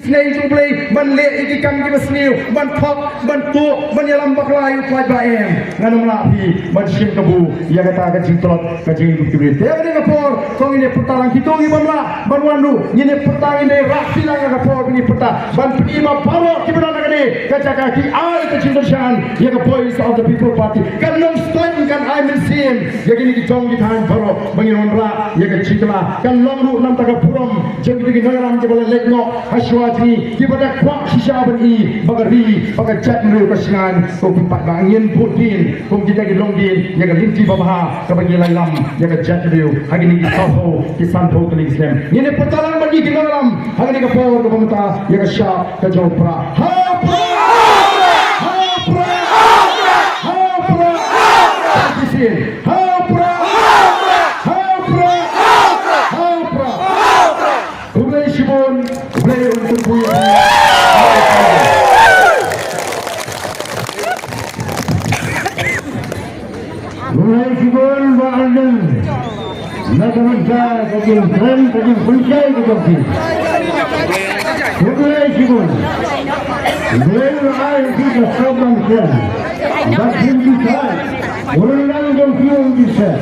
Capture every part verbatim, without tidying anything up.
Sngewbha ban leh ïa ki kam kiba sniew, ban thok, ban tuh, ban ïalam bakla ïa u paidbah, em. Ngan ym lah hi ban shim kabu ïa kata ka jingtlot ka jingïaid jingkyrpad. Te ha kane ka por to ngin ïa pyrta lang, kito kiba ym lah ban wan ruh, ngin ïa pyrta, ngin ïa rah lang ïa ka por, ngin ïa pyrta ban pyni ba baroh kiba don ha kane ka jaka ki ai ka jingkyrshan ïa ka Voice of the People Party. Kan long sdang, kan ai mynsiem ïa kine ki jong ki thaiñ baroh ba ngin wanrah ïa ka jingkylla. Kan long ruh namar ka burom jong kito ki nongïalam kiba la leit noh ha shuwa jong ngi, kiba da kwah shisha ban i ba ka ri, ba ka jaitbynriew ka shngaiñ. Ko ki paidbah, ngin bud dien kum kita ki longdien ïa ka lynti babha kaba ngi la ïalam ïa ka jaitbynriew ha kine ki sawphew ki sanphew tylli ki snem. Ngin ïa pyrta lang bad ngi ki nongïalam ha kane ka por kaba mynta ïa ka shap ka jong u Prah. Ha u Prah! Ha u Prah! Ha u Prah! Ha u Prah! Ha u Prah! Ha u Prah! Khublei shibun, Blei un kyrkhu ïa phi. Khublei shibun Bah Ardent. Na ka bynta ka jingkren, ka jingpynshai ka jong phi. Khublei shibun. Blei un ai ïa phi ka sop ban kren. Bad phin bishar. U ryndang jong phi un bishar.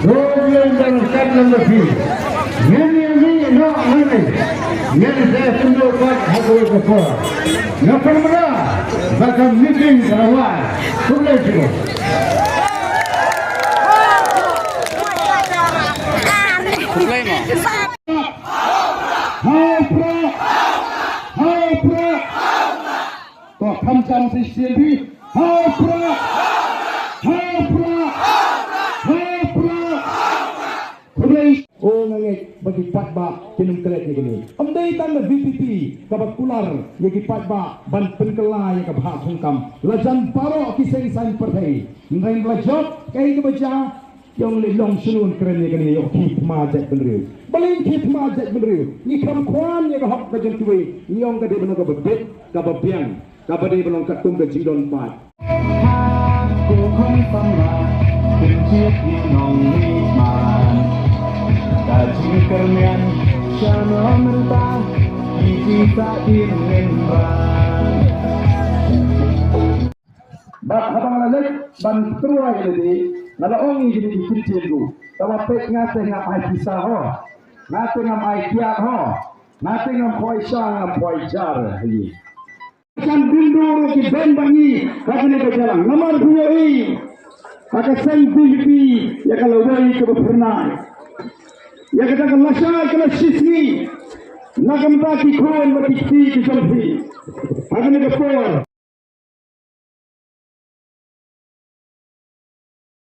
Ko Blei un don ryngkat lem bad phi. Ngin ïa mih noh hangne. Ngin sa ïakynduh pat ha kawei ka por. Nga pynbna ba ka meeting ka la wai. Khublei shibun. Khublei mo. Ha u Prah! Ha u Prah! To kham jam shisien phi. Ha u Prah! Ha u Prah! Ha u Prah! Khublei. O, nga ngeit ba ki paidbah kin ym klet ïa kine. Ym dei tang na V P P kaba kular ïa ki paidbah ban pynkylla ïa ka bhah thungkam. La jan baroh ki seng saiñ pyrthei. Hynrei la jop kaei kaba jia. Ïong lei long shano un kren ïa kane, ïong khie thma jaitbynriew. Balei khie thma jaitbynriew? Ngi kham khwan ïa ka hok ka jong kiwei. Ngi ong ka dei ban long kaba bit, kaba biang, kaba dei ban long katkum ka jingdon paid. Ko khong samla, pynjit ïa nong ri man. Ka jingkyrmen, shano mynta, ki jingsa in ngin ran. Bad haba nga la leit ban tyrwa ïa lade, nga la ong ïa kine ki ktien ruh. Tangba peit nga te ngam ai pisa ho. Nga te ngam ai kiad ho. Nga te ngam poi sha, ngam poi jar ha ngi. Kan dum dur ki beiñ ba ngi ha kane ka jylla. Namar phi ïohi ha ka seng B J P ïa ka lawei kaba phyrnai. Ïa kata ka lashai ka la shisngi. Na ka bynta ki khun bad ki kti ki jong phi. Ha kane ka por.